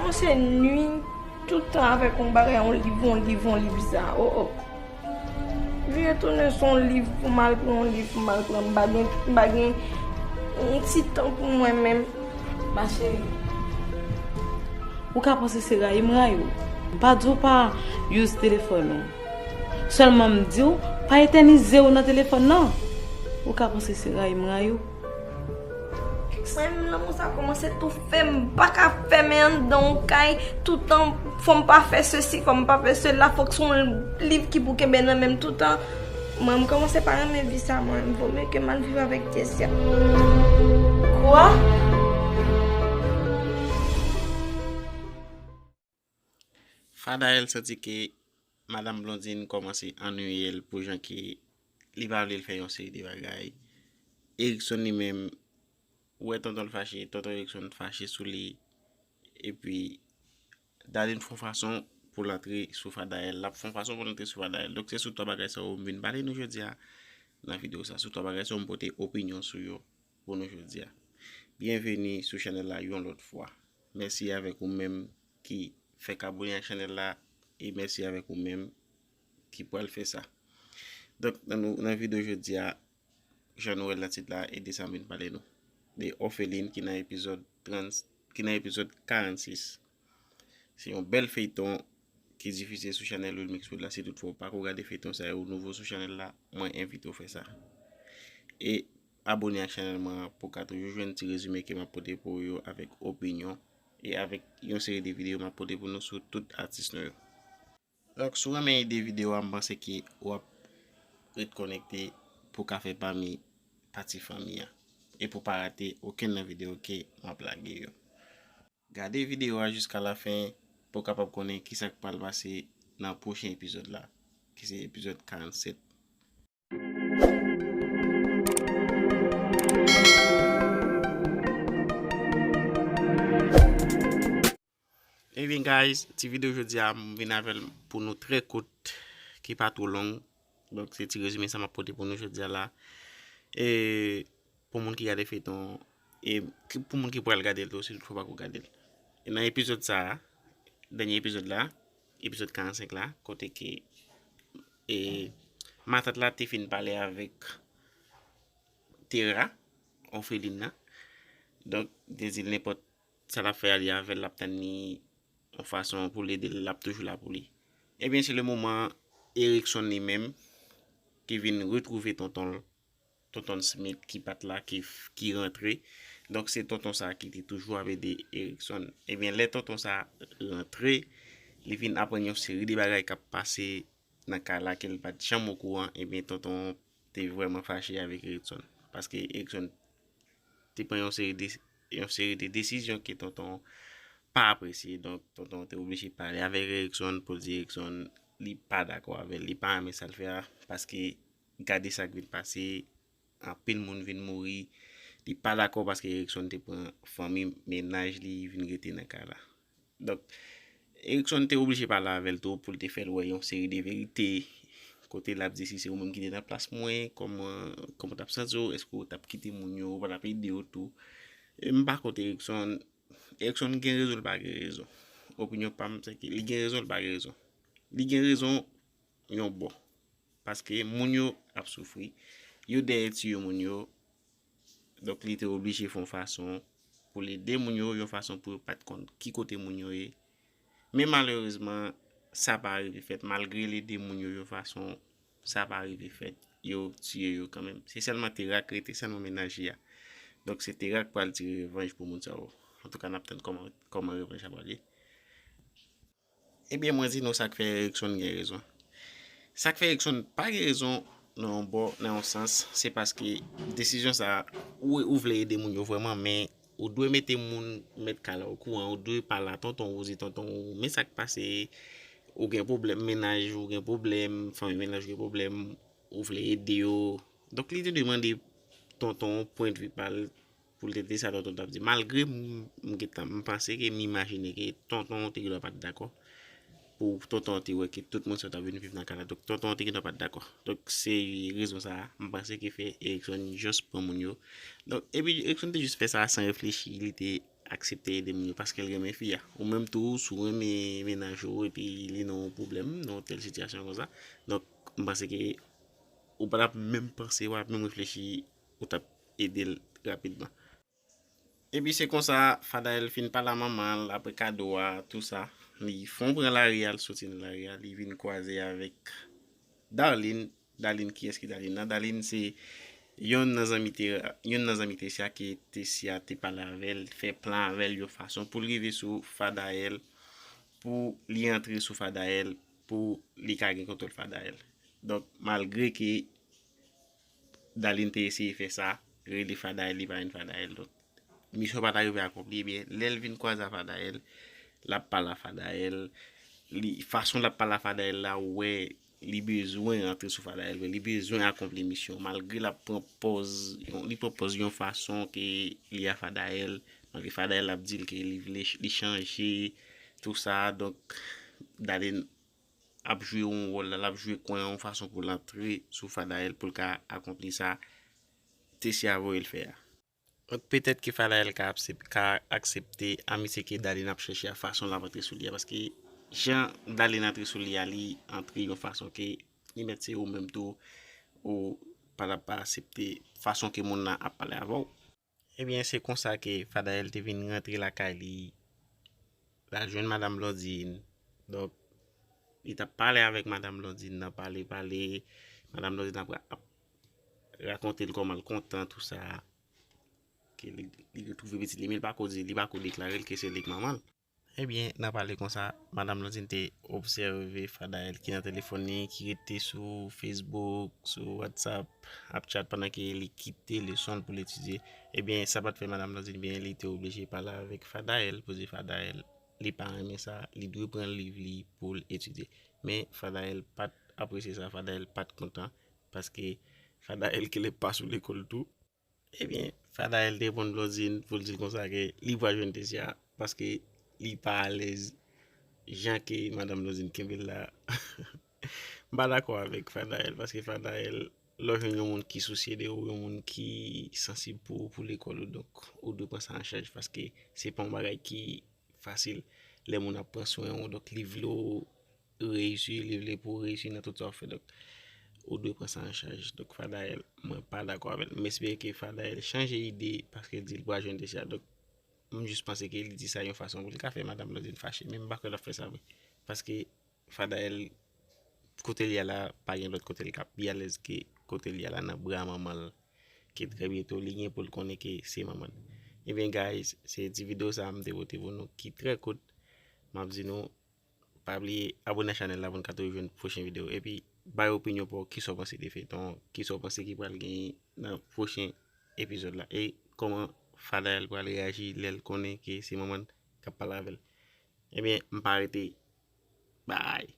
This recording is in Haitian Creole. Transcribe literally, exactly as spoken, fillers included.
Kòmanse nwi tout tan avèk yon bagay, yon liv, yon liv, yon liv sa. Oh, oh. Vire tounen se yon liv pou m al pran, yon liv pou m al pran. M pa gen, m pa gen yon ti tan pou mwen menm. Ma chérie, ou ka panse se rayi m rayi w. M pa di w pa use telefòn ou. Sèlman m di w, pa etènize w nan telefòn nan. Ou ka panse se rayi m rayi w. Mwen menm lanmou sa kòmanse toufe m, m pa ka fèmen anndan yon kay, toutan fò m pa fè sesi, fò m pa fè sela, fòk se yon liv ki pou kenbe nan men m toutan. Mwen, m kòmanse pa renmen vi sa, mwen, m vomye ke m al viv avèk Tesya. Kwa? Fadael santi ke Madanm Blondine kòmanse annuiye l pou jan ke li pa vle l fè yon seri de bagay. Erickson li menm, ou wè tonton l fache, tonton Erickson fache sou li, epi Darline fè yon fason pou l antre sou Fadael. L ap fè yon fason pou l antre sou Fadael. Donk se sou twa bagay sa yo m vin pale nou jodi a nan videyo sa. Sou twa bagay sa yo m pote opinyon sou yo pou nou jodi a. Byenveni sou chanèl la yon lòt fwa. Mèsi avèk ou menm ki fèk abone ak chanèl la e mèsi avèk ou menm ki pral fè sa. Donk nan, nou, nan videyo jodi a, jan nou wè l nan tit la, e de sa m vin pale nou. De òfelin ki nan epizòd trant, ki nan epizòd karannsis. Se yon bèl feyton ki difize sou chanèl Wilmix Wood la. Si toutfwa w pako gade feyton sa e ou nouvo sou chanèl la, mwen envite w fè sa. E abone ak chanèl mwen an pou w ka toujou jwenn ti rezime ke m ap pote pou ou yo avèk opinyon e avèk yon seri de videyo m ap pote pou nou sou tout atis nou yo. Donk, si w renmen ide videyo a, m panse ke w ap ret konekte pou w ka fè pami pati fanmi an e pou w pa rate okenn nan videyo ke m ap lage yo. Gade videyo a jiska lafen pou w kapab konnen kisa k pral pase nan pwochen epizòd la, ki se epizòd karannsèt. Ebyen guys, ti videyo jodi a m vin avè l pou nou trè kout, ki pa twò long. Donk se ti rezime sa m ap pote pou nou jodi a la. E pou moun ki gade feyton, e ki, pou moun ki pral gade l tou, si toutfwa w pako gade l. E nan epizòd sa a, dènye epizòd la, epizòd karannsenk la, kote ke e, matant la te fin pale avèk Tera, òfelin nan. Donk, te di l nenpòt sa l ap fè a, li avè l, l ap tann li yon fason pou l ede l, l ap toujou la pou li. Ebyen, se le moman Erickson li menm ki vin retwouve tonton l, tonton Smith ki pa t la, ki, ki rantre. Donk, se tonton sa a ki te toujou ap ede Erickson. Ebyen, lè tonton sa a rantre, li vin aprann yon seri de bagay k ap pase nan kay la ke l pa t janm okouran, ebyen, tonton te vrèman fache avèk Erickson. Paske Erickson te pran yon seri de, yon seri de desizyon ke tonton pa apresye. Donk, tonton te oblije pale avèk Erickson pou l di Erickson li pa dakò avè l, li pa renmen sa l fè a, paske gade sa k vin pase, anpil moun vin mouri. Li pa dakò paske Erickson te pran fanmi, mennaj li, vin rete nan kay la. Donk, Erickson te oblije pale avè l tou pou l te fè l wè yon seri de verite. Kote l ap di, si se ou menm ki te nan plas mwen, kòman, kòman w t ap santi w? Èske w t ap kite moun yo, ou pa t ap ede yo tou? E m pa kont Erickson. Erickson gen rezon, l pa gen rezon. Opinyon pa m, se ke li gen rezon, l pa gen rezon. Li gen rezon yon bò. Paske moun yo ap soufri. Yo dèyè tiye moun yo. Donk, li te oblije fè yon fason pou l ede moun yo, yon fason pou yo pa t konn ki kote moun yo ye. Men malerezman, sa pa rive fèt. Malgre l ede moun yo yon fason, sa pa rive fèt. Yo tiye yo kanmenm. Se sèlman Tera k rete, sèlman mennaj li a. Donk, se Tera k pral tire revanj pou moun sa yo. Antouka, n ap tann kòman, kòman revanj la pral ye. Ebyen, mwen di nou sa k fè Erickson gen rezon. Sa k fè Erickson pa gen rezon nan yon bò, nan yon sans, se paske desizyon sa a, ou, ou vle ede moun yo vrèman, men ou dwe mete moun mèt kay la okouran, ou dwe pale a tonton ou, di tonton ou, men sa k pase, ou gen pwoblèm mennaj, ou gen pwoblèm, fanmi mennaj ou gen pwoblèm, ou vle ede yo. Donk, li te dwe mande tonton pwendvi pa l pou l te tande sa tonton t ap di. Malgre m, m gentan, m panse ke m imajine ke tonton te gendwa pa t dakò. Pou tonton te wè ke tout moun sa yo t ap vin viv nan kay la. Donk, tonton te gendwa pa t dakò. Donk, se rezon sa a, m panse ke fè Erickson jis pran moun yo. Donk, epi Erickson te jis fè sa san reflechi, li te aksepte ede moun yo paske l renmen fi a. Ou menm tou, si w renmen mennaj ou epi li nan yon pwoblèm, nan yon tèl sitiyasyon konsa, donk, m panse ke ou pa t ap menm panse, w pa t ap menm reflechi, ou t ap ede l rapidman. Epi se konsa, Fadael fin pale a manman l, apre kado a, tou sa, li fè yon pran lari a, l soti nan lari a, li vin kwaze avèk Darline. Darline, kiyès ki Darline nan? Darline se yonn nan zanmi Te-, yonn nan zanmi Tessia ke Tessia te pale avè l, fè plan avè l yon fason pou l rive sou Fadael, pou li antre sou Fadael, pou li ka gen kontwòl Fadael. Donk, malgre ke Darline te eseye fè sa, rele Fadael, li pa jwenn Fadael. Donk, misyon pa ta rive akonpli. Ebyen, lè l vin kwaze a Fadael, l ap pale a Fadael, li, fason l ap pale a Fadael la, ou wè, li bezwen antre sou Fadael vre, li bezwen akonpli misyon, malgre l ap pran pòz, yon, li pran pòz yon fason ke li a Fadael, malgre Fadael ap di l ke li vle ch-, li chanje, tou sa, donk, Darline ap jwe yon wòl la, l ap jwe kwen an yon fason pou l antre sou Fadael, pou l ka akonpli sa Tessia voye l fè a. Donk, petèt ke Fadael ka aksep-, ka aksepte amitye ke Darline ap chèche a, fason l ap antre sou li a, paske jan Darline antre sou li a, li antre yon fason ke li mèt se ou menm tou, ou pa t ap aksepte fason ke moun nan ap pale avè w. Ebyen, se konsa ke Fadael te vin rantre lakay li, l al jwenn Madanm Blondine. Donk, li t ap pale avèk Madanm Blondine nan, pale, pale. Madanm Blondine ap, ap rakonte l kòman l kontan, tou sa, ke li, li retwouve pitit li, men li pa ko di, li pa ko deklare l ke se li k manman l. Ebyen, nan pale konsa, Madanm Blondine te obsève Fadael ki nan telefòn li, ki rete sou Facebook, sou WhatsApp, ap chat pandan ke li kite leson l pou l etidye. Ebyen, sa pa t fè Madanm Blondine byen, li te oblije pale avèk Fadael, pou di Fadael, li pa renmen sa, li dwe pran liv li pou l etidye. Men Fadael pa t apresye sa, Fadael pa t kontan, paske Fadael genlè pa sou lekòl tou. Ebyen, Fadael te reponn Blondine pou l di l konsa ke li pral jwenn Tessia, paske li pa alèz jan ke Madanm Blondine kenbe l la. M pa dakò avèk Fadael, paske Fadael, lè w jwenn yon moun ki sousye de ou, yon moun ki sansib pou ou, pou lekòl ou, donk, ou dwe pran sa an chaj, paske se pa yon bagay ki fasil lè moun ap pran swen ou, donk, li vle w reyisi, li vle pou w reyisi nan tout sa w fè, donk, ou dwe pran sa an chaj. Donk, Fadael, mwen pa dakò avè l. M espere ke Fadael chanje ide, paske l di l pral jwenn Tessia, donk, m jis panse ke li di sa yon fason pou li ka fè Madanm Blondine fache, men m pa kwè l ap fè sa vre. Paske Fadael, kote l ye a la, pa gen lòt kote l ka pi alèz ke kote l ye a la, nan bra manman l, ke trè byento li gen pou l konnen ke se manman l. Ebyen, guys, se ti videyo sa a m te pote pou nou ki trè kout. M ap di nou, pa bliye abòne a chanèl la pou n ka toujou jwenn pwochen videyo. Epi, bay opinyon pa w, kisa w panse de feyton, kisa w panse ki pral genyen nan pwochen epizòd la. E kòman Fadael pral reyaji lè l konnen ke se manman l k ap pale avè l. Ebyen, m pa rete. Bye.